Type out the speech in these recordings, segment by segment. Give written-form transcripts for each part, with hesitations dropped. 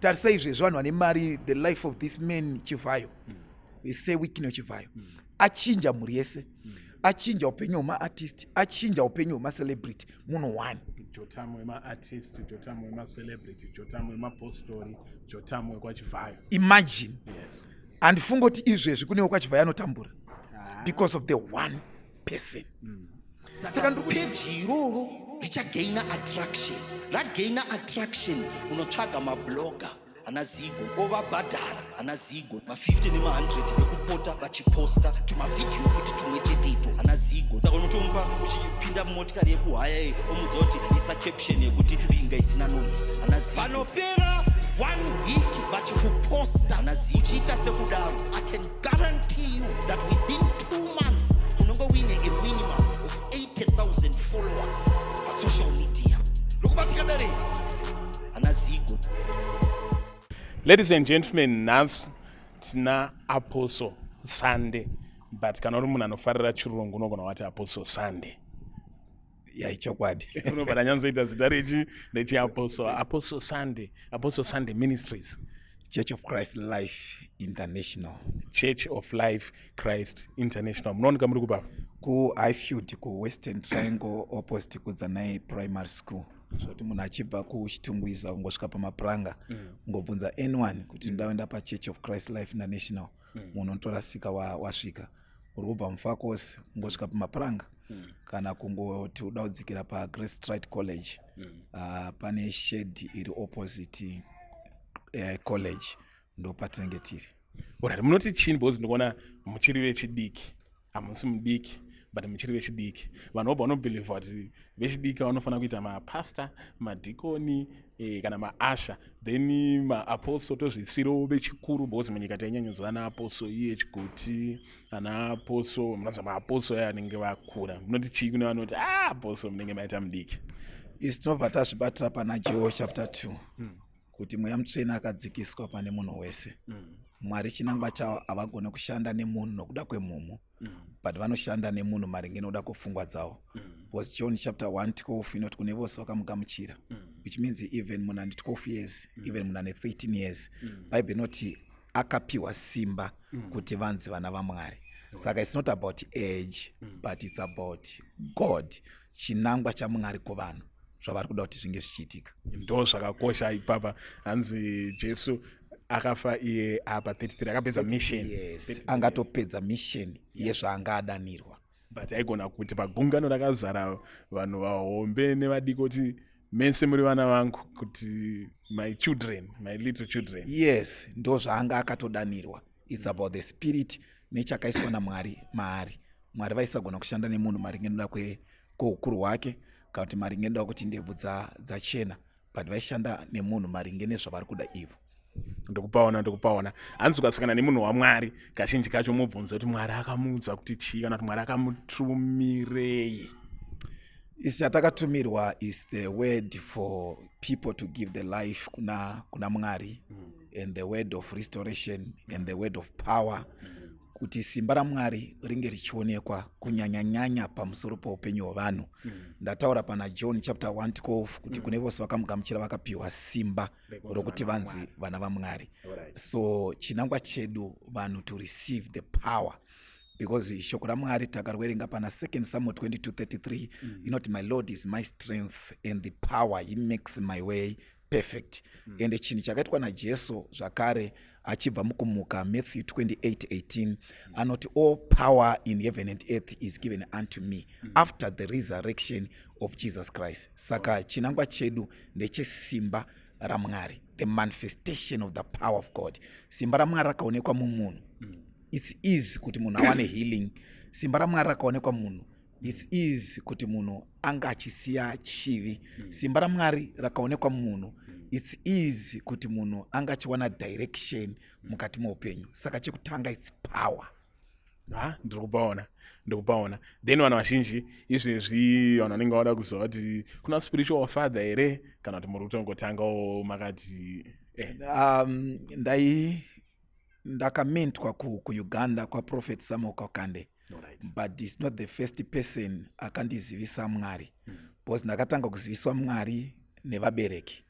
Tarisa izvezvi vanhu vane mari, the life of this man Chivhayo, Sir Wicknell Chivhayo, achinja mhuri yese, achinja upenyu hwemaartist, achinja upenyu hwemacelebrity, munhu one. Jotamu wemaartist, Jotamu wemacelebrity, Jotamu wemapostori, Jotamu wekwaChivhayo. Imagine. Handifungi kuti izvezvi kunewo kwaChivhayo anotambura because of the one person. Saka peji iroro richagaina attraction. Ragaina attraction, unotsvaga mablogger ana Zigo, ovabhadhara ana Zigo ma50 nema100 ekupota vachiposta tumavhidhiyo futi tumwe chete ito ana Zigo. Saka unotomupa uchipinda mumotikari yekuhaya iyi, omudza kuti isa caption yekuti "Binga isina noise", ana Zigo. Panopera one week vachikuposta ana Zigo, uchiita sekudaro, I can guarantee you that within 2 months unonge uine a minimum of 80,000 followers pasocial media. Ndokubatika dare ana Zigo. Ladies and gentlemen, nhasi tina Apostle Sunday, but kana uri munhu anofarira Chirungu unogona wati Apostle Sunday. Yaichokwadi. Unobva ranyatsoita zita rechi rechiapostle, Apostle Sunday, Apostle Sunday Ministries. Church of Christ Life International. Church of Life Christ International. Munooneka muri kupapa? KuHighfield, kuWestern Triangle, opposite Kudzanai Primary School, zvokuti munhu achibva kuChitungwiza ungosvika pamapuranga, ungobvunza n1 kuti ndaenda paChurch of Christ Life International, munhu unotorasika wasvika. Uri kubva Mufakose, ungosvika pamapuranga, kana kungoti uda kudzikira paGrace Stride College, pane shed iri opposite college, ndo patinenge tiri. Alright, munoti chini? Because ndikuona muchiri vechidiki, hamusi mudiki, but muchiri vechidiki. Vanhu vobva vanobhilivha kuti vechidiki vanofanira kuita mapasta, madhikoni, kana maushers, then maapostle tozvisirawo vechikuru, because munyika tainyanyonzwa ana Apostle iye Chiguti, ana Apostle, munonzi maapostle aya anenge vakura. Munoti chii kune vanoti, "Ah, apostle munenge maita mudiki"? Isi tinobva tazvibatira pana Joel chapter 2, kuti Mweya Mutsvene akadzikiswa pane munhu wese. Mwari chinangwa chavo havagone kushanda nemunhu nokuda kwemhumhu, but vanoshanda nemunhu maringe nokuda kwepfungwa dzavo, because John chapter 1 12 inoti kune vose vakamugamuchira, which means even munhu ane 12 years, even munhu ane 13 years, Bhaibheri inoti akapiwa simba kuti vanzi vana vaMwari. Saka it's not about age, but it's about God, chinangwa chaMwari kuvanhu, zvavari kuda kuti zvinge zvichiitika. Ndo zvakakosha ipapa. Hanzi Jesu akafa iye apa 33, akapedza mission. Yes, angatopedza mission yezvaanga adanirwa. But aigona kuti pagungano rakazara vanhu vahombe nevadiki kuti, "Mese muri vana vangu," kuti, "My children, my little children." Yes, ndo zvaanga akatodanirwa. It's about the spirit nechakaiswa naMwari maari. Mwari vaisagona kushanda nemunhu maringe noda kweukuru hwake, kana kuti maringe noda kuti ndebvu dzachena, but vaishanda nemunhu maringe nezvavari kuda ivo. Ndikupaona, ndikupaona. Hanzi ukasangana nemunhu waMwari, kazhinji kacho mubvunze kuti Mwari akamuudza kuti chii, kana kuti Mwari akamutumirei. Isi chatakatumirwa is the word for people to give the life kuna Mwari, and the word of restoration and the word of power, kuti simba raMwari ringe richionekwa kunyanyanyanya pamusoro poupenyu hwevanhu. Ndataura pana John chapter 1 12 kuti kune vose vakamugamuchira vakapiwa simba rokuti vanzi vana vaMwari. So chinangwa chedu, vanhu to receive the power, because shoko raMwari takarwerenga pana 2 Samuel 22:33, inoti, "My Lord is my strength and the power, he makes my way perfect." Ende chinhu chakaitwa naJesu zvakare achibva mukumuka, Matthew 28:18, anoti, "All power in heaven and earth is given unto me," after the resurrection of Jesus Christ. Saka chinangwa chedu ndechesimba raMwari, the manifestation of the power of God. Simba raMwari rakaonekwa mumunhu, it's easy kuti munhu awane healing. Simba raMwari rakaonekwa munhu, it's easy kuti munhu anga achisiya chivi. Simba raMwari rakaonekwa munhu, it's easy kuti munhu anga achiwana direction mukati meupenyu. Saka chekutanga, it's power. Ha, ndiri kupaona, ndiri kupaona. Then vanhu vazhinji izvezvi, vanhu vanenge vada kuziva kuti kuna spiritual father here, kana kuti muri kutongotangawo makati? Ndai ndakamentwa kuUganda kwaProphet Samuel Kakande, but it's not the first person akandizivisa Mwari, because ndakatanga kuziviswa Mwari nevabereki.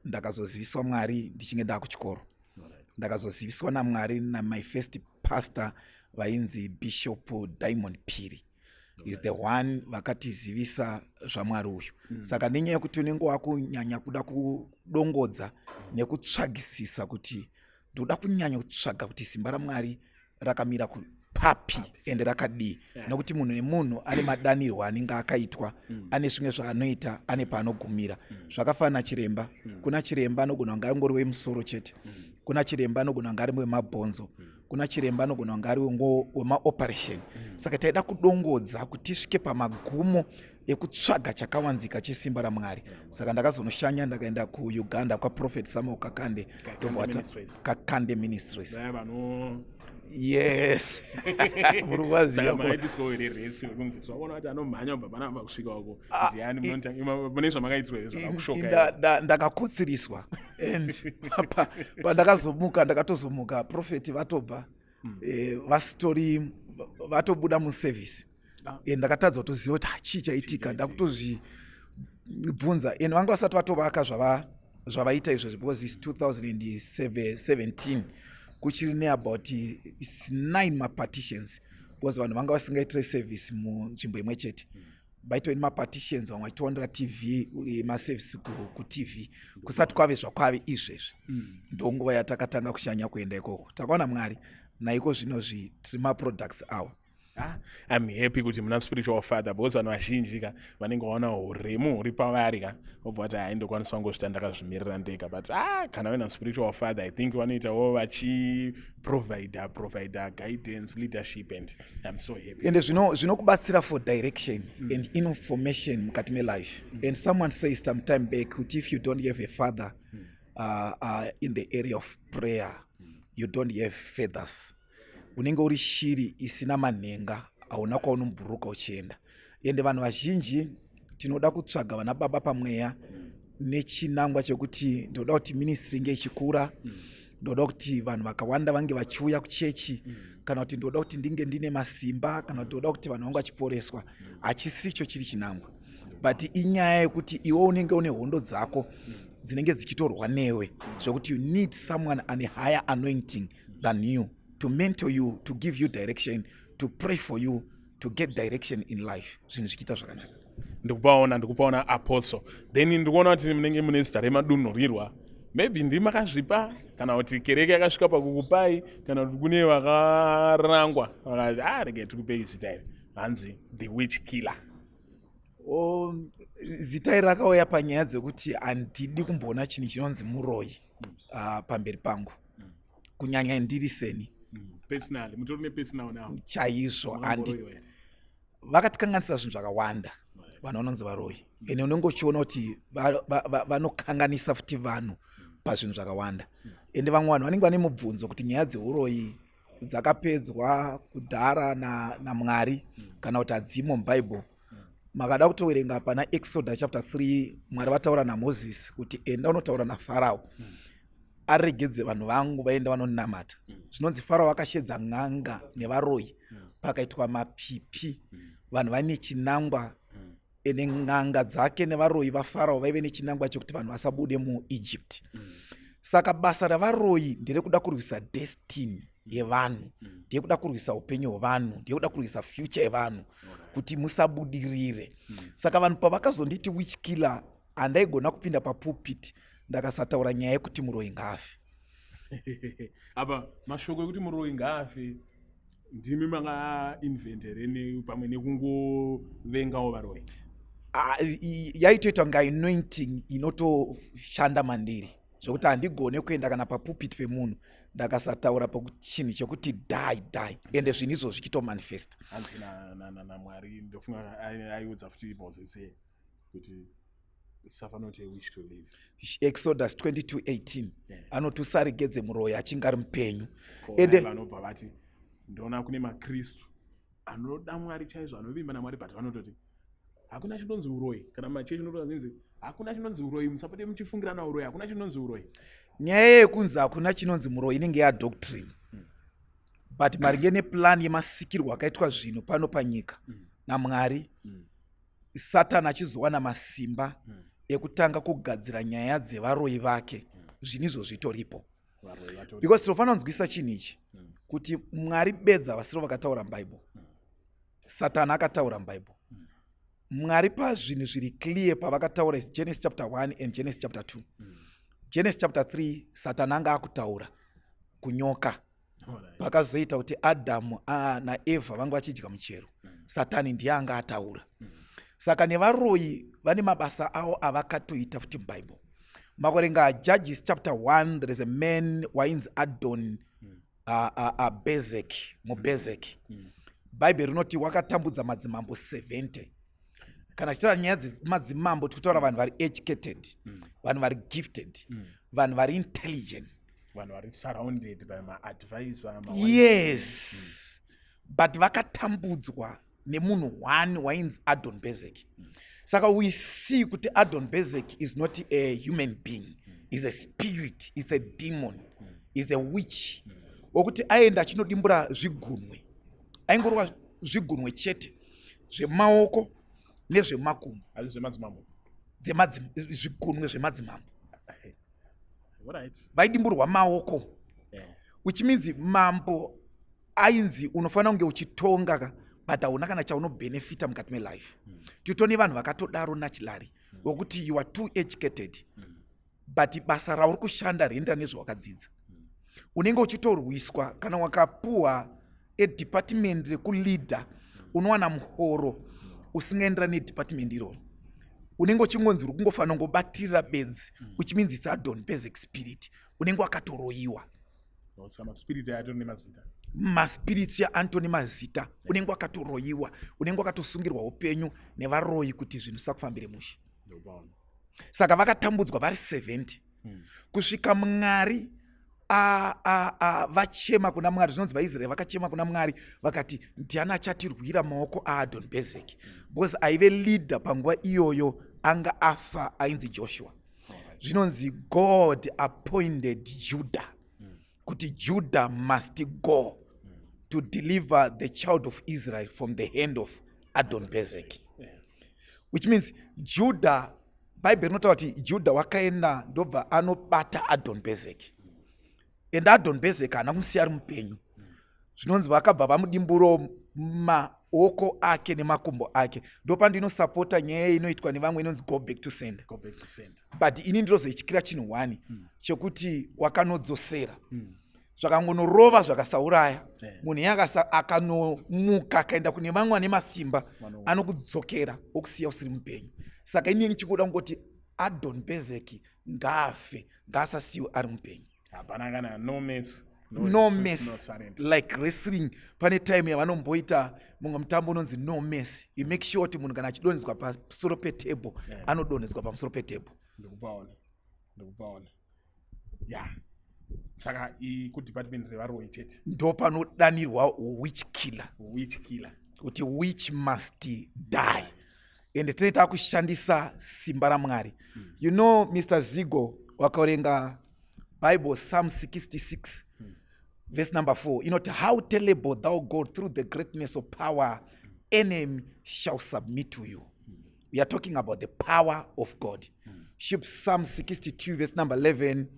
Ndakazoziviswa Mwari ndichinge ndaakuchikoro. Ndakazoziviswa naMwari namy first pastor vainzi Bishop Diamond Piri is the one vakatizivisa zvaMwari uyu. Saka nenyaya yekuti unenge wakunyanya kuda kudongodza nekutsvagisisa kuti ndoda kunyanya kutsvaga kuti simba raMwari rakamira papi ende rakadii, nekuti munhu nemunhu ane madanirwo anenge akaitwa. Ane zvimwe zvaanoita, ane paanogumira. Zvakafanana chiremba. Kuna chiremba anogona kunge ari ngori wemusoro chete. Kuna chiremba anogona kunge ari wemabhonzo. Kuna chiremba anogona kunge ari wemaoperation. Saka taida kudongodza kuti tisvike pamagumo ekutsvaga chakawanzika chesimba raMwari. Saka ndakazonoshanya, ndakaenda kuUganda kwaProphet Samuel Kakande. Kakande Ministries, yes, muri kuvaziva. Kuti anomhanya kubva panapa kusvika uko ndiani? Mune zvamakaitirwa here? Ndakakutsiriswa and pandakazomuka, ndakatozomuka prophet vatobva, vasitori vatobuda muservice. And ndakatadza kutoziva kuti chii chaitika. Ndakutozvibvunza and vanga vasati vatovaka zvavaita izvozvo because its 2017, kuchiri neabout its nine mapartitions because vanhu vanga vasingaitire service munzvimbo imwe chete. Vaitove nemapartitions, vamwe vachitowanira TV, maservice kuTV kusati kwave zvakwave izvezvi. Ndonguva yatakatanga kushanya kuenda ikoko, takaona Mwari. Naiko zvinozvi tiri maproducts awo. Ah, I'm happy kuti muna spiritual father because vanhu vazhinji ka vanenge vaona uremu huri pavari ka, vobva vati, "Hai, ndokwanisa kungozvita ndakazvimirira ndega." But ah, kana vaina spiritual father, I think vanoitawo vachiprovida provida guidance, leadership, and I'm so happy. Ende zvinokubatsira for direction and information mukati melife. And someone says some time back kuti if you don't have a father in the area of prayer, you don't have feathers. Unenge uri shiri isina manhenga, hauna kwaunomburuka uchienda. Ende vanhu vazhinji tinoda kutsvaga vana baba pamweya nechinangwa chekuti ndoda kuti ministry inge ichikura, ndoda kuti vanhu vakawanda vange vachiuya kuchechi, kana kuti ndoda kuti ndinge ndine masimba, kana kuti ndoda kuti vanhu vange vachiporeswa. Hachisicho chiri chinangwa, but inyaya yekuti iwe unenge une hondo dzako dzinenge dzichitorwa newe, zvekuti you need someone ane higher anointing than you to mentor you, to give you direction, to pray for you, to get direction in life, zvinhu zvichiita zvakanaka. Ndikupaona, ndikupaona, Apostle. Then ndikuona kuti munenge mune zita remadunhurirwa. Maybe ndimakazvipa kana kuti kereke yakasvika pakukupai, kana kuti kune vakarangwa vakati, "A ah, rege tikupei zita iri," hanzi The Witch Killer. Zita iri rakauya panyaya dzekuti handidi kumboona chinhu chinonzi muroyi pamberi pangu, kunyanya ndiri seni. Personally, mutori nepersonal now. Chaizvo. Vakatikanganisa zvinhu zvakawanda vanhu vanonzi varoyi, ende unenge uchiona kuti vanokanganisa futi vanhu pazvinhu zvakawanda. Ende vamwe vanhu vanenge vane mubvunzo kuti nyaya dzeuroyi dzakapedzwa kudhara naMwari kana kuti hadzimo mubhaibheri. Makada kutoverenga pana Exodus chapter 3, Mwari vataura naMozisi kuti, "Enda unotaura naFarao aregedze vanhu vangu vaenda vanonamata." Zvinonzi Farao akashedza n'anga nevaroyi, pakaitwa mapipi. Vanhu vaine chinangwa, ende n'anga dzake nevaroyi vaFarao vaive nechinangwa chekuti vanhu vasabude muEgypt. Saka basa ravaroyi nderekuda kurwisa destiny yevanhu, ndeyekuda kurwisa upenyu hwevanhu, ndeyekuda kurwisa future yevanhu kuti musabudirire. Saka vanhu pavakazonditi Witch Killer, handaigona kupinda papulpit ndakasataura nyaya yekuti muroyi ngaafe. Apa mashoko ekuti muroyi ngaafe ndimi makainventere pamwe nekungovengawo varoyi? Ah, yaitoitwa kunge anointing inotoshanda mandiri, zvokuti handigone kuenda kana papulpit pemunhu ndakasataura chinhu chekuti die, die, ende zvinhu izvo zvichitomanifesta. Hanzi naMwari, ndofunga aiudza futi Moses kuti suffer not a witch to live. Exodus 22:18. Anoti usaregedze muroyi achinge ari mupenyu. Ende vanobva vati, ndoona kune maKristu anoda Mwari chaizvo, anovimba naMwari, but vanototi hakuna chinonzi uroyi. Kana machechi unotozinzi hakuna chinonzi uroyi, musapote muchifungirana uroyi, hakuna chinonzi uroyi. Nyaya yekunzi hakuna chinonzi muroyi inenge yadoctrine, but maringe neplan yemasikirwo akaitwa zvinhu pano panyika naMwari, Satani achizowana masimba. Ekutanga kugadzira nyaya dzevaroyi vake, zvinhu izvo zvitoripo, because tinofanira kunzwisa chinhu ichi kuti Mwari bedza vasiro vakataura muBhaibheri. Satani akataura muBhaibheri. Mwari pazvinhu zviri clear pavakataura is Genesis chapter 1 and Genesis chapter 2. Genesis chapter 3, Satani anga akutaura kunyoka. Pakazoita kuti Adhamu naEvha vanga vachidya muchero, Satani ndiye anga ataura. Saka nevaroyi vane mabasa avo avakatoita futi muBhaibheri. Makuverenga Judges chapter 1, there is a man wainzi Adon Bezek. MuBezek, Bhaibheri rinoti wakatambudza madzimambo 70. Kana tichitaura nyaya dzemadzimambo, tikutaura vanhu vari educated, vanhu vari gifted, vanhu vari intelligent, vanhu vari surrounded by maadvisor. Yes, but vakatambudzwa nemunhu one wainzi Adon Bezek. Saka we see kuti Adon Bezek is not a human being, is a spirit, is a demon, is a witch, wokuti aenda achinodimbura zvigunwe. Aingorwa zvigunwe chete zvemaoko nezvemakumbo. Asi zvemadzimambo? Zvigunwe zvemadzimambo. Vaidimburwa maoko, which means mambo ainzi unofanira kunge uchitonga ka, but hauna kana chaunobhenefita mukati melife. Titone vanhu vakatodaro nachilari, wokuti you are too educated, but basa rauri kushanda riendera nezvawakadzidza. Unenge uchitorwiswa. Kana wakapuhwa edepartment rekuleader, unowana muhoro usingaenderani nedepartment iroro. Unenge uchingonzi uri kungofanira kungobatirira bedzi, which means it's Adon Bezek spirit. Unenge wakatoroyiwa. Saka maspirits atori nemazita. Maspirits yaanotone mazita. Unenge wakatoroyiwa, unenge wakatosungirwa upenyu nevaroyi kuti zvinhu zvisakufambire mushe. Ndopaona. Saka vakatambudzwa vari 70 kusvika Mwari vachema kuna Mwari. Zvinonzi vaIsraeri vakachema kuna Mwari vakati, "Ndiani achatirwira maoko aAdon Bezek?" Because aive leader panguva iyoyo anga afa, ainzi Joshua. Zvinonzi God appointed Judah, kuti Judah must go to deliver the child of Israel from the hand of Adon Bezek, which means Judah, Bhaibheri rinotaura kuti Judah wakaenda, ndobva anobata Adon Bezek, and Adon Bezek haana kumusiya ari mupenyu. Zvinonzi vakabva vamudimburo maoko ake nemakumbo ake. Ndopandinosapota nyaya inoitwa nevamwe inonzi go back to sender. Go back to sender. But ini ndinozoityira chinhu one chekuti wakanodzosera zvakangonorova zvakasauraya munhu iye akanomuka akaenda kune vamwe vane masimba, anokudzokera okusiya usiri mupenyu. Saka inini chikuda kungoti Adon Bezeki ngaafe, ngaasasiyiwe ari mupenyu. Hapana kana no mess. No refuse, mess. No surrender. Like wrestling, pane time yavanomboita mumwe mutambo unonzi no mess. You make sure kuti munhu kana achidonhedzwa pamusoro petable, anodonhedzwa pamusoro petable. Ndikupaona, ndikupaona. Ya, saka kudepartment revaroyi chete. Ndo panodanirwa witch killer. Witch killer. Kuti witch must die, and tinenge takushandisa simba raMwari. You know, Mr Zigo, wakaverenga Bible, Psalm 66 verse number 4 inoti, "How terrible thou God, through the greatness of power enemy shall submit to you." We are talking about the power of God. Ship Psalm 62 verse number 11,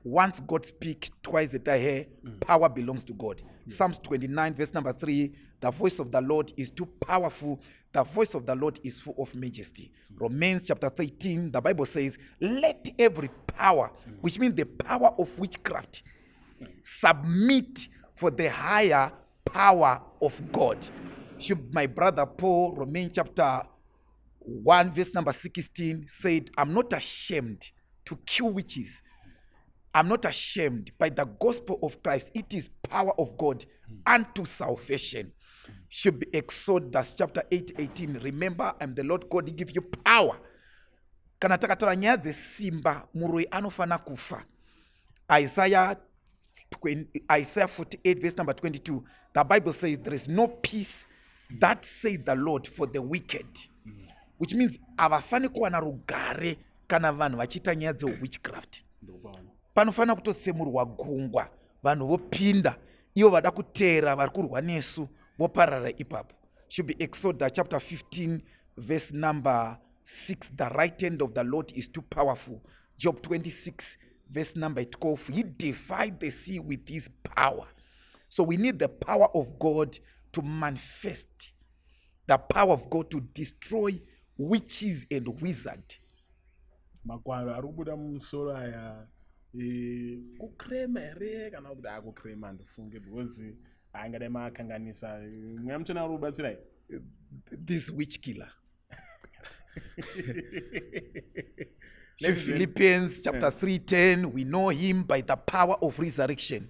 once God speak, twice that I hear, power belongs to God. Psalms 29 verse number 3, the voice of the Lord is too powerful, the voice of the Lord is full of majesty. Romans chapter 13, the Bible says, "Let every power," which means the power of witchcraft, "submit for the higher power of God." Should my brother Paul, Romans chapter 1 verse number 16, said, "I'm not ashamed to kill witches. I'm not ashamed by the gospel of Christ. It is power of God unto salvation." Should be Exodus chapter 8 18, "Remember, I'm the Lord God, he give you power." Kana takataura nyaya dzesimba, muroyi anofanira kufa. Isaiah 20, Isaiah 48 verse number 22, the Bible says, "There is no peace, that said the Lord, for the wicked," which means havafani kuwana rugare kana vanhu vachiita nyaya dzewitchcraft. Ndikupaona. Panofanira kutotsemurwa gungwa, vanhu vopinda, ivo vada kuteera vari kurwa nesu voparara ipapo. Should be Exodus chapter 15 verse number 6, the right hand of the Lord is too powerful. Job 26 verse number 12, he defied the sea with his power. So we need the power of God to manifest, the power of God to destroy witches and wizard. Magwaro ari kubuda mumusoro aya, kukrema here kana kuti akukrema? Handifunge, because angadai maakanganisa. Mweya Mutsvene ari kubatsirai. This witch killer. Philippians chapter 3:10, we know him by the power of resurrection.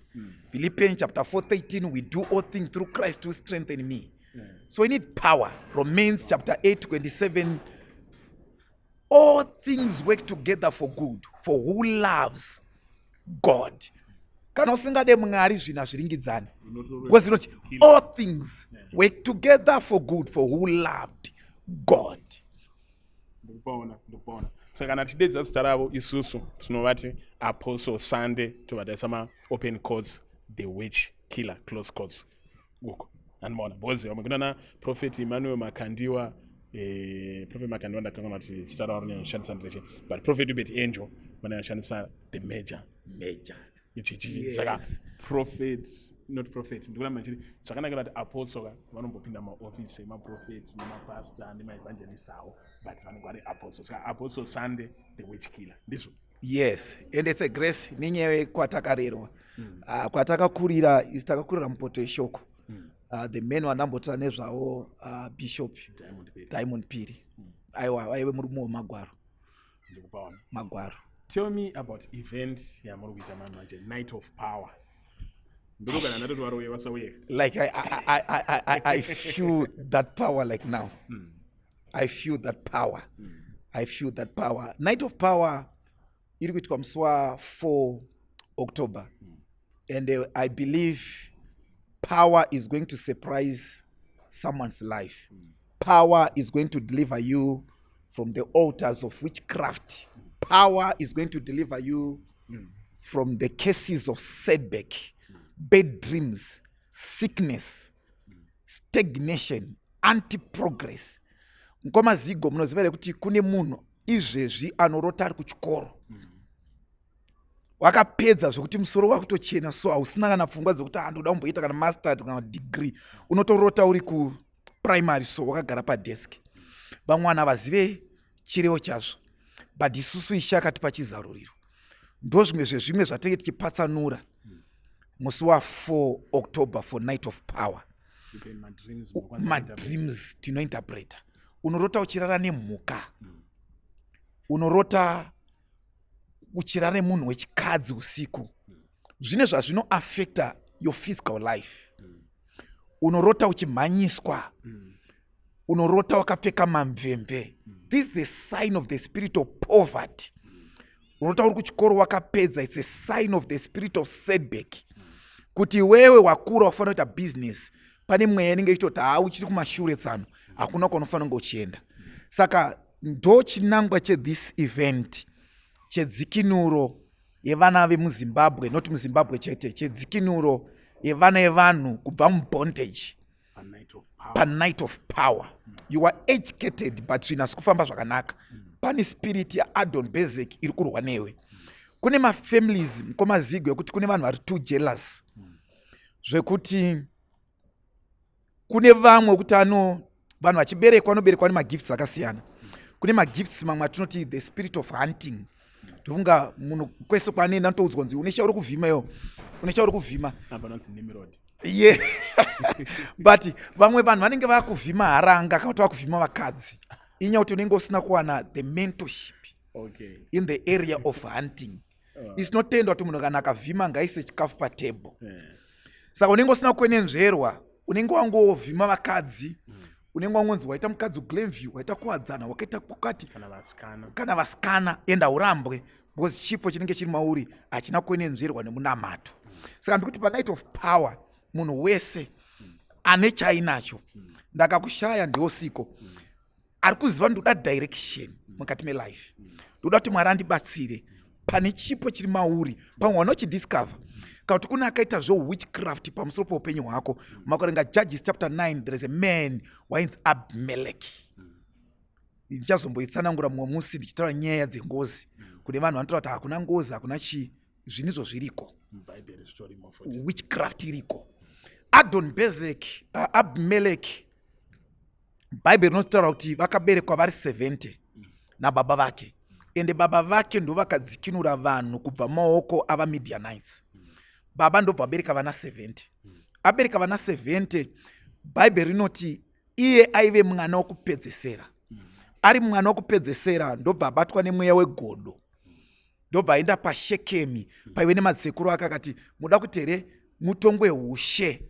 Philippians chapter 4:13, we do all things through Christ who strengthen me. So we need power. Romans chapter 8:27, all things work together for good for who loves God. Kana usingade Mwari, zvinhu hazviringidzani, because inoti all things work together for good for who loved God. Ndikupaona, ndikupaona. Saka kana tichidedza zita ravo, isusu tinovati Apostle Sunday, tovataisa maopen quotes, the witch killer, close quotes uko, andimaona, because vamwe kunana Prophet Emmanuel Makandiwa, Prophet Makandiwa, ndakanganwa kuti zita ravo rinoshandisa ndereche, but Prophet Ubert Angel vanonyashandisa the major. Major. Ichichi. Saka prophet, not prophet, ndikuramba nchiti zvakanakira kuti apostle ka vanombopinda maofisi emaprofets nemapastor nemaevangelist avo, but vanenge vari apostle. Saka Apostle Sunday the witch killer, ndizvo? Yes, and it's a grace nenyaya yekwatakarerwa, kwatakakurira. Isi takakurira mupoto yeshoko. The man wandambotaura nezvavo, Bishop Diamond Phiri. Diamond Phiri, aiwa, vaive murume wemagwaro. Ndikupaona. Magwaro. Tell me about event yamuri kuita manje, Night of Power. Ndorogana ndatoti varouye vasauye. Like I feel that power. Like now I feel that power. I feel that power. Night of Power iri kuitwa musi wa4 October, and I believe power is going to surprise someone's life. Power is going to deliver you from the altars of witchcraft. Power is going to deliver you from the cases of setback, bad dreams, sickness, stagnation, anti-progress. Mukoma Zigo, munoziva here kuti kune munhu izvezvi anorota ari kuchikoro, wakapedza zvokuti musoro wakutochena, so hausina kana pfungwa dzekuti, "Ah, ndoda kumboita kana masters kana degree"? Unotorota uri kuprimary, so wakagara padesk. Vamwe vanhu havazive chirevo chazvo, but isusu Ishe akatipa chizaruriro. Ndo zvimwe zvezvimwe zvatinge tichipatsanura musi wa4 October for Night of Power. Even madreams munokwanisa kuinterpret. Madreams tinointerpreta. Unorota uchirara nemhuka, unorota uchirara nemunhu wechikadzi usiku, zvine zvazvinoaffecta your physical life. Unorota uchimhanyiswa, unorota wakapfeka mamvemve, this is the sign of the spirit of poverty. Unorota uri kuchikoro wakapedza, it's a sign of the spirit of setback, kuti iwewe wakura, wafanira kuita business, pane mweya inenge ichitoti, "Haa, uchiri kumashure tsano, hakuna kwaunofanira kunge uchienda." Saka ndo chinangwa chethis event, chedzikinuro yevana vemuZimbabwe, not muZimbabwe chete, chedzikinuro yevana vevanhu kubva mubondage. PaNight of Power. PaNight of Power. You are educated, but zvinhu hasi kufamba zvakanaka. Pane spirit yaAdon Bezek iri kurwa newe. Kune mafamilies, mukoma Zigo, ekuti kune vanhu vari too jealous, zvekuti kune vamwe kuti ano vanhu vachiberekwa, vanoberekwa nemagifts akasiyana. Kune magifts mamwe atinoti the spirit of hunting. Ndofunga munhu kwese kwaanoenda anotoudzwa kunzi, "Une shauri kuvhima iwo, une shauri kuvhima." Apa anonzi Nimrod. Ye, but vamwe vanhu vanenge vakuvhima haranga kana kuti vakuvhima vakadzi, inyaya kuti unenge usina kuwana the mentorship in the area of hunting. Isinotendwa kuti munhu kana akavhima ngaise chikafu patable. Saka unenge usina kwenenzverwa, unenge wangovhima vakadzi, unenge wangonzi waita mukadzi kuGlenview, waita kuwadzana, wakaita kukati. Kana vasikana. Kana vasikana, enda urambwe, because chipo chinenge chiri mauri hachina kwenenzverwa nemunamato. Saka ndikuti paNight of Power, munhu wese ane chainacho, ndakakushaya ndiosiko ari kuziva, ndoda direction mukati melife, ndoda kuti Mwari andibatsire, pane chipo chiri mauri, pamwe wanochidiscover, kana kuti kune akaita zvewitchcraft pamusoro peupenyu hwako. Makaverenga Judges chapter 9, there is a man wainzi Abimeleki. Ndichazomboitsanangura mumwe musi ndichitaura nyaya dzengozi. Kune vanhu vanotaura kuti hakuna ngozi, hakuna chii. Zvinhu izvo zviriko. Mubhaibheri zvitorimo futi. Witchcraft iriko. Adon Bezek, Abimelek, Bhaibheri rinotaura kuti vakaberekwa vari 70 nababa vake, ende baba vake ndo vakadzikinura vanhu kubva maoko avaMidianites. Baba ndobva abereka vana 70. Abereka vana 70, Bhaibheri rinoti iye aive mwana wokupedzesera. Ari mwana wokupedzesera, ndobva abatwa nemweya wegodo, ndobva aenda paShekemi paive nemadzsekuru ake, akati, "Muda kuti here mutongwe ushe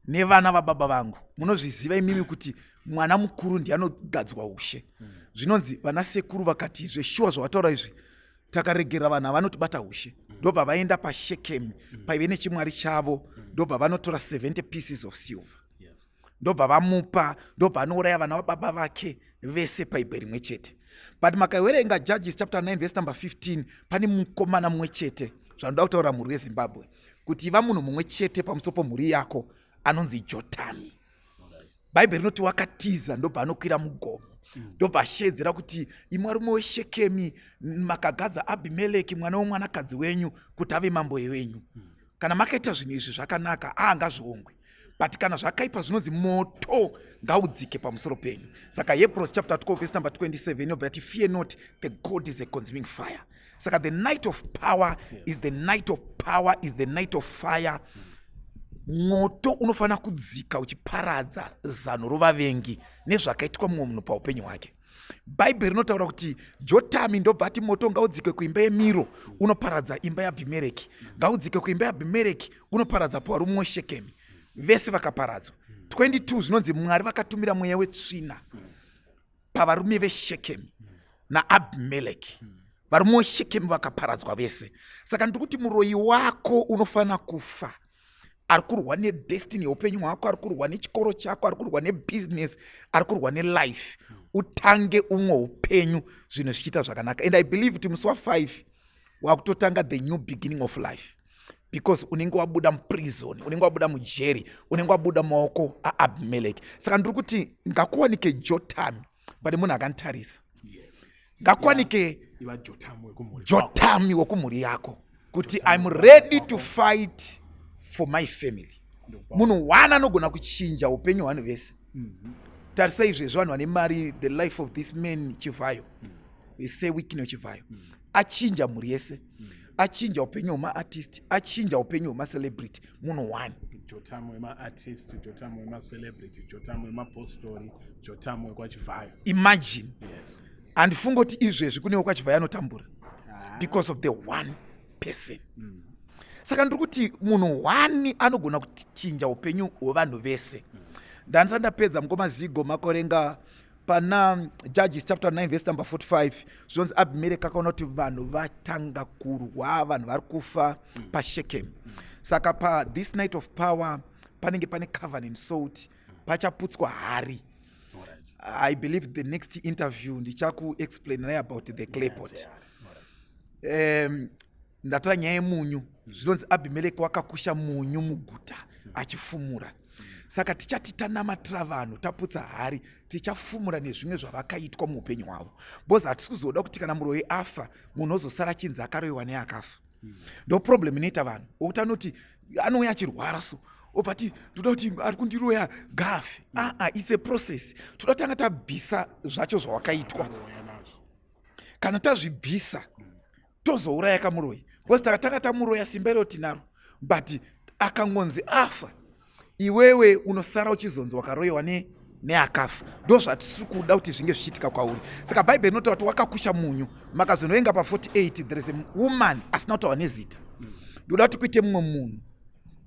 nevana vababa vangu? Munozviziva imimi kuti mwana mukuru ndiye anogadzwa ushe." Zvinonzi vana sekuru vakati, "Zveshuwa zvawataura izvi, takaregerera vanhu avanotibata ushe." Ndobva vaenda paShekemi paive nechimwari chavo, ndobva vanotora 70 pieces of silver, ndobva vamupa, ndobva anouraya vana vababa vake vese paibwe rimwe chete. But makaverenga Judges chapter 9 verse number 15, pane mukomana mumwe chete. Zvanoda kutaura mhuri yeZimbabwe kuti iva munhu mumwe chete pamusoro pomhuri yako anonzi Jotami. Bhaibheri rinoti wakatiza, ndobva anokwira mugomo, ndobva ashedzera kuti, "Imwe varume weShekemi, makagadza Abhimeleki mwana womwanakadzi wenyu kuti ave mambo wenyu. Kana makaita zvinhu izvi zvakanaka, aangazviongwe, but kana zvakaipa, zvinonzi moto ngaudzike pamusoro penyu." Saka Hebrews chapter 12 verse number 27 inobva yati, "Fear not, the God is a consuming fire." Saka the night of power is the night of power, is the night of fire. Moto unofanira kudzika uchiparadza zano rovavengi nezvakaitwa mumwe munhu paupenyu hwake. Bhaibheri rinotaura kuti Jotami ndobva ati, "Moto ngaudzike kuimba yemiro unoparadza imba yaAbhimereki, ngaudzike kuimba yaAbhimereki unoparadza pavarume weShekemi." Vese vakaparadzwa. 22, zvinonzi Mwari vakatumira mweya wetsvina pavarume veShekemi naAbhimeleki. Varume veShekemi vakaparadzwa vese. Saka ndiri kuti muroyi wako unofanira kufa, ari kurwa nedestiny yeupenyu hwako, ari kurwa nechikoro chako, ari kurwa nebusiness, ari kurwa nelife. Utange umwe upenyu, zvinhu zvichiita zvakanaka. And I believe kuti musi wa5 wakutotanga the new beginning of life, because unenge wabuda muprison, unenge wabuda mujeri, unenge wabuda maoko aAbhimeleki. Saka ndiri kuti ngakuwanike Jotami pane munhu akanditarisa. Ngakuwanike Iva Jotamu wekumhuri kwako. Jotami wekumhuri yako, kuti I'm ready to fight for my family. Munhu one anogona kuchinja upenyu hwanhu vese. Tarisai izvezvi vanhu vane mari, the life of this man Chivhayo, Sir Wicknell Chivhayo, achinja mhuri yese, achinja upenyu hwemaartist, achinja upenyu hwemacelebrity. Munhu one. Jotamu wemaartist, Jotamu wemacelebrity, Jotamu wemapostori, Jotamu wekwaChivhayo. Imagine. Handifungi kuti izvezvi kunewo kwaChivhayo anotambura because of the one person. Saka ndiri kuti munhu one anogona kuchinja upenyu hwevanhu vese. Ndandisati ndapedza, mukoma Zigo, makorenga pana Judges chapter 9 verse number 45, zvinonzi Abhimereki akaona kuti vanhu vatanga kurwa, vanhu vari kufa paShekemi. Saka pathis night of power panenge pane covenant salt, pachaputswa hari. I believe the next interview ndichakuexplainai about the claypot. Ndataura nyaya yemunyu. Zvinonzi Abhimeleki wakakusha munyu muguta achifumura. Saka tichati tanamatira vanhu, taputsa hari, tichafumura nezvimwe zvavakaitwa muupenyu hwavo, because hatisi kuzoda kuti kana muroyi afa, munhu ozosara achinzi akaroyiwa neakafa. Ndo problem inoita vanhu, wokuti anoti anouya achirwara, so obva ti, "Ndoda kuti ari kundiroya ngaafe." Aa, it's a process. Toda tanga tabvisa zvacho zvawakaitwa. Kana tazvibvisa, tozouraya kamuroyi, because takatanga tamuroya, simba iro tinaro, but akangonzi afa, iwewe unosara uchizonzi wakaroyiwa neakafa. Ndo zvatisiri kuda kuti zvinge zvichiitika kwauri. Saka Bhaibheri rinotaura kuti wakakusha munyu. Makazonoenga pa48, there is a woman asina kutaurwa nezita. Ndoda kuti kuite mumwe munhu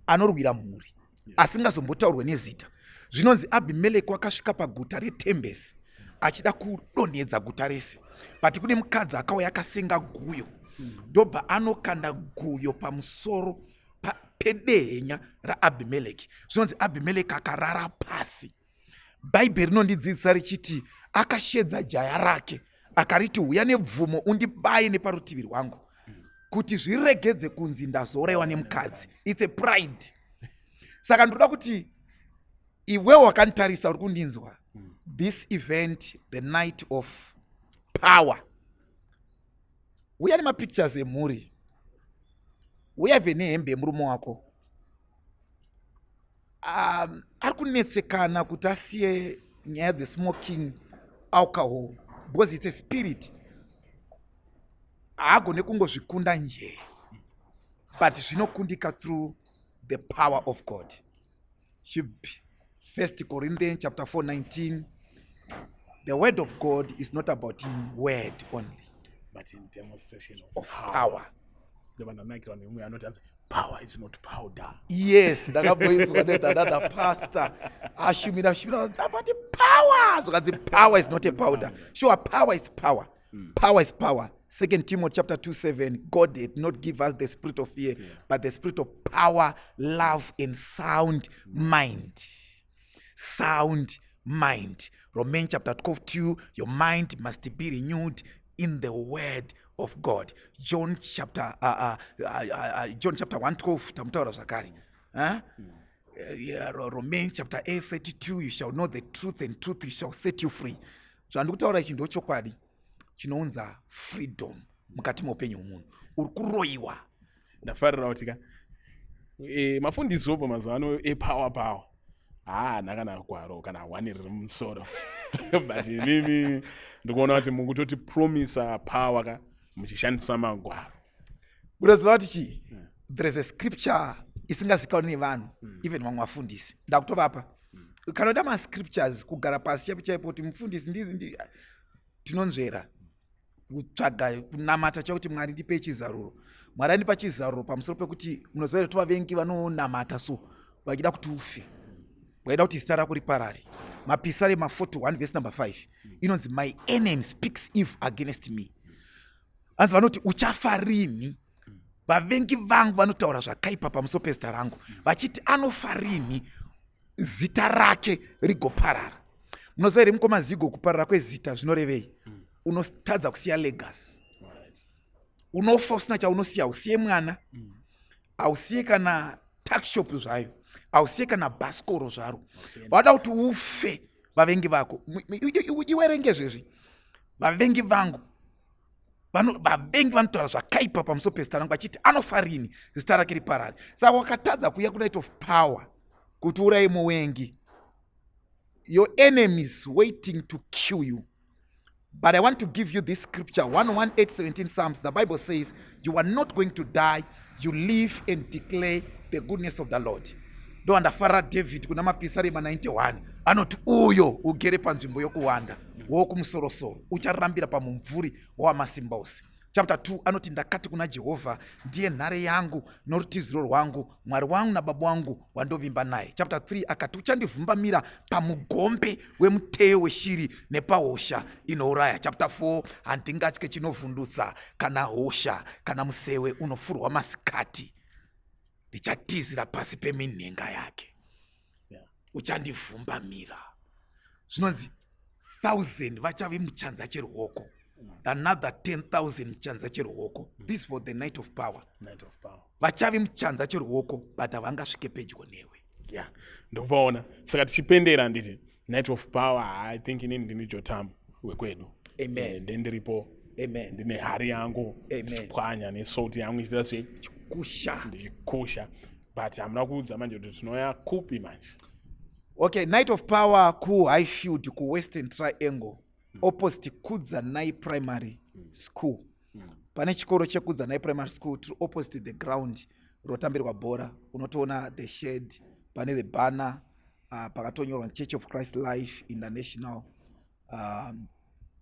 anorwira mhuri asingazombotaurwe nezita. Zvinonzi Abhimeleki wakasvika paguta reTembesi achida kudonhedza guta rese, but kune mukadzi akauya akasenga guyo, ndobva anokanda guyo pamusoro pedehenya raAbhimeleki. Zvinonzi Abhimeleki akarara pasi. Bhaibheri rinondidzidzisa richiti akashedza jaya rake, akariti, "Uya nebvumo undibaye neparutivi rwangu kuti zviregedze kunzi ndazourayiwa nemukadzi." It's a pride. Saka ndoda kuti iwewo wakanditarisa, uri kundinzwa. This event, the Night of Power, uya nemapictures emhuri, uyabve nehembe yemurume wako. Ari kunetsekana kuti asiye nyaya dzesmoking, alcohol, because it's a spirit. Haagone kungozvikunda njee, but zvinokundika through the power of God. First Corinthians chapter 4 19, the word of God is not about in word only, but in demonstration of power. Ndobva ndanakirwa neumwe anoti, anzi, "Power is not powder." Yes, ndakamboinzwa another pastor ashumira shumira about power, zvakanzi, "Power is not a powder." Sure, power is power. Power is power. Second Timothy chapter 2 7, God did not give us the spirit of fear, but the spirit of power, love and sound mind. Sound mind. Romans chapter 12 2, your mind must be renewed in the word of God. John chapter 1 12, tamutaura zvakare, huh? Yeah, Romans chapter 8 32, you shall know the truth and truth shall set you free. Zvandiri kutaura ichi ndochokwadi chinounza freedom mukati meupenyu hwemunhu uri kuroyiwa. Ndafarira kuti ka mafundisi opo mazuva ano epower power haana kana gwaro kana hwani riri mumusoro, but imimi ndikuona kuti mukutoti promisa power ka muchishandisa magwaro. Unoziva kuti chii? There is a scripture isingazikanwi nevanhu, even vamwe vafundisi. Ndakutovapa kana uda mascriptures, kugara pasi chaipo chaipo kuti mufundisi ndizi tinonzvera kutsvaga kunamata chakuti, "Mwari, ndipei chizaruro." Mwari andipa chizaruro pamusoro pekuti, munoziva here, tovavengi vanonamata so vachida kuti ufe, vaida kuti zita rako riparare. Mapisarema 41 verse number 5 inonzi, "My enemy speaks evil against me." Hanzi vanoti, "Uchafa rini?" Vavengi vangu vanotaura zvakaipa pamusoro pezita rangu vachiti, "Anofa rini zita rake rigoparara?" Munoziva here, mukoma Zigo, kuparara kwezita zvinorevei? Unotadza kusiya legacy. Unofa usina chaunosiya. Usiye mwana, hausiye kana tuckshop zvayo, hausiye kana bhasikoro zvaro. Vada kuti ufe vavengi vako. Iwerenge zvezvi, vavengi vangu, vavengi vanotaura zvakaipa pamusoro pezita rangu vachiti, "Anofa rini zita rake riparare?" Saka wakatadza kuuya kunight of power kuti uraye muvengi. Your enemies waiting to kill you. But I want to give you this scripture, 118:17 Psalms. The Bible says, "You are not going to die, you live and declare the goodness of the Lord." Ndo ndafarira David kuna Mapisarema 91 anoti, "Uyo ugere panzvimbo yokuwanda wokumusorosoro ucharambira pamumvuri wamasimba ose." Chapter 2 anoti, "Ndakati kuna Jehovha, ndiye nhare yangu norutiziro rwangu, Mwari wangu nababa wangu wandovimba naye." Chapter 3 akati, "Uchandivhumbamira pamugombe wemuteyo weshiri nepahosha inouraya." Chapter 4, "Handingatye chinovhundutsa, kana hosha kana musewe unofurwa masikati. Ndichatizira pasi peminhenga yake." Uchandivhumbamira. Zvinonzi 1000 vachave muchanza cheruoko, another 10,000 muchanza cheruoko. This for the Night of Power. Night of Power. Vachave muchanza cheruoko, but havangasvike pedyo newe. Yeah, ndokuvaona. Saka tichipendera, handiti, Night of Power, I think inini ndini Jotam wekwedu. Amen. Ndendiripo. Amen. Ndine hari yangu. Amen. Tichipwanya nesauti yangu ichiita sei? Kusha. Ndichikusha. But hamuna kuudza manje kuti tinoya kupi manje. Okay, Night of Power kuHighfield, kuWestern Triangle, opposite Kudzanai Primary School. Pane chikoro cheKudzanai Primary School, tiri opposite the ground rotambirwa bhora. Unotoona the shed, pane the banner pakatonyorwa Church of Christ Life International,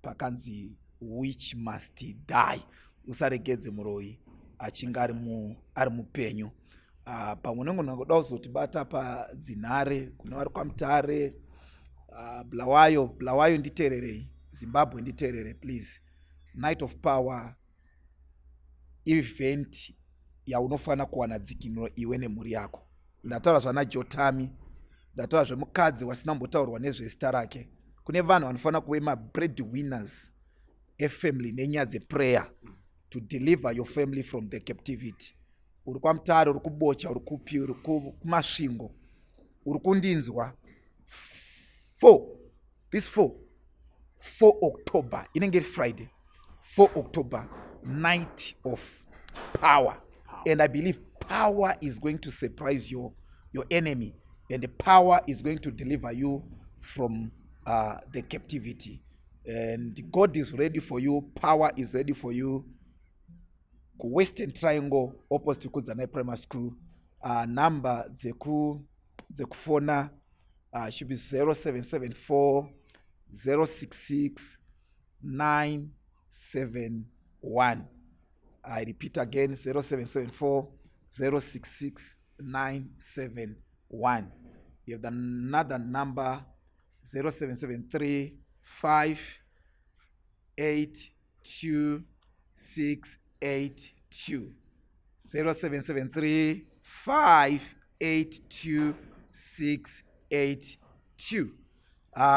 pakanzi "Witch must die". Usaregedze muroyi achinge ari mupenyu. Pamwe unenge unoda kuzotibata padzinhare kune vari kwaMutare, Bulawayo. Bulawayo, nditeererei. Zimbabwe, nditeerere please. Night of Power event yaunofanira kuwana dzikinuro iwe nemhuri yako. Ndataura zvana Jotami, ndataura zvemukadzi wasina kumbotaurwa nezvezita rake. Kune vanhu vanofanira kuve mabread winners efamily nenyaya dzeprayer to deliver your family from the captivity. Uri kwaMutare, uri kuBocha, uri kupi, uri kuMasvingo, uri kundinzwa, four this This 4 4 October inenge iri Friday, 4 October, night of power. And I believe power is going to surprise your enemy, and the power is going to deliver you from the captivity. And God is ready for you. Power is ready for you. KuWestern Triangle, opposite Kudzanai Primary School. Number dzekufona should be 0774 066 971. I repeat again, 0774 066 971. You have another number, 0773 5 8 2 6 8 2, 0773 5 8 2 6 8 2.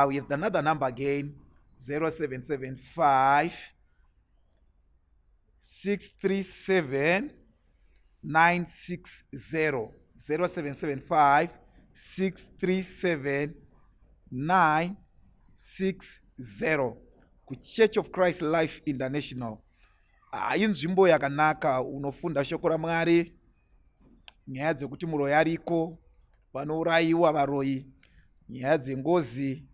We have another number again, 0775 637 960, 0775 637 960, kuChurch of Christ Life International. Ah, inzvimbo yakanaka, unofunda shoko raMwari, nyaya dzekuti muroyi ariko, vanourayiwa varoyi, nyaya dzengozi,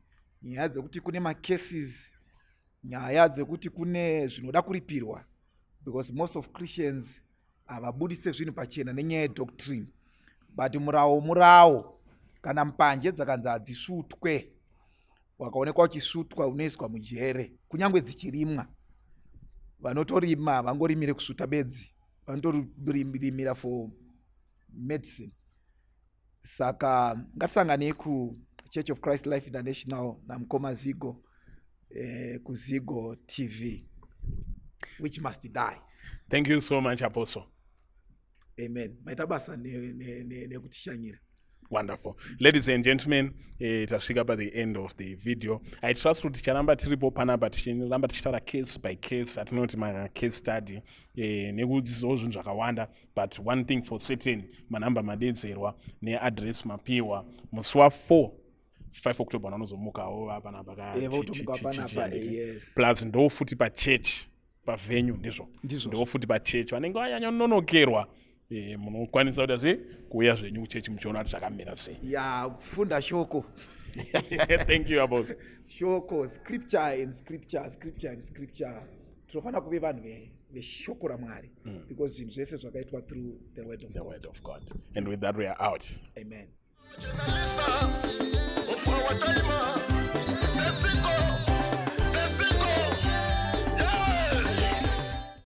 nyaya dzekuti kune macases, nyaya dzekuti kune zvinoda kuripirwa, because most of Christians havabudise zvinhu pachena nenyaya yedoctrine. But murawo murawo, kana mbanje dzakanzi hadzisvutwe, wakaonekwa uchisvutwa unoiswa mujere. Kunyange dzichirimwa, vanotorima havangorimire kusvuta bedzi, vanotorimira for medicine. Saka ngatisanganei kuChurch of Christ Life International namukoma Zigo, kuZigo TV, which must die. Thank you so much, Apostle. Amen. Maita basa nekutishanyira. Wonderful. Ladies and gentlemen, tasvika by the end of the video. I trust kuti ticharamba tiripo panapa, tichiramba tichitaura case by case, atinoti macase study, nekudzidzisawo zvinhu zvakawanda. But one thing for certain, manhamba madedzerwa neaddress mapiwa. Musi wa4 5 October vanozomukawo vapanapa. Votomuka panapa, yes. Plus ndo futi pachurch, pavenue, ndizvo? Ndizvo. Ndo futi pachechi. Vanenge vanyanyononokerwa, munokwanisa kuita sei? Kuuya zvenyu kuchechi muchiona kuti zvakamira sei. Ya, kufunda shoko. Thank you, Apostle. Shoko, scripture and scripture, scripture and scripture. Tinofanira kuve vanhu veshoko raMwari, because zvinhu zvese zvakaitwa through the word of The God. Word of God. And with that, we are out. Amen. Journalist of our time.